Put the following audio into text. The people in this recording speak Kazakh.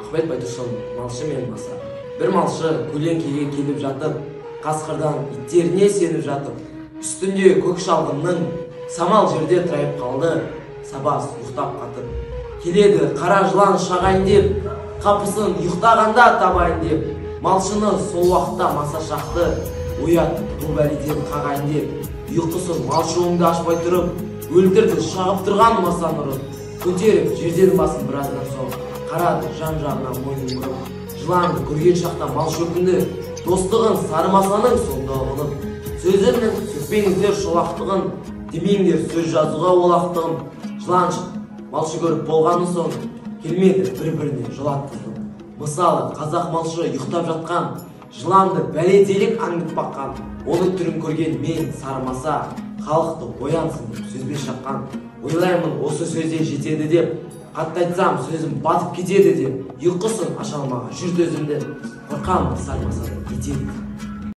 Ахмет Байтұрсынов, «Малшы мен маса». Бір малшы көлеңкеге келіп жатып, қасқырдан иттеріне сеніп жатып, үстінде көк шалғынның самал жерде тырайып қалды, сабаз ұйықтап қатып. Келеді қара жылан шағайын деп, қапысын ұйықтағанда табайын деп. Малшыны сол уақытта маса шақты, оятып бұл бәледен қағайын деп. Ұйқысын малшы оңды ашпай тұрып, өлтірді шағып тұрған масаны ұрып. Көтеріп жерден басын біраздан соң, қарады жан жағына мойнын бұрып. Жыланды көрген шақта малшы өкінді, достығын сары масаның сонда ұғынып. Сөзімнің сөкпеңіздер шолақтығын, демеңдер сөз жазуға олақтығын. Жылан малшы көріп болғаны соң, келмеді бір біріне жолатқызып. Мысалы, қазақ малшы ұйықтап жатқан, жыланды бәле аңдып баққан. Оның түрін көрген мен сары маса, халықты оянсын деп сөзбен шаққан. Ойлаймын, осы сөзде жетеді деп, қатты айтсам сөзім батып кетеді деп. Ұйқысын аша алмаған жүр төзімді, қорқамын сары масадан кетеді.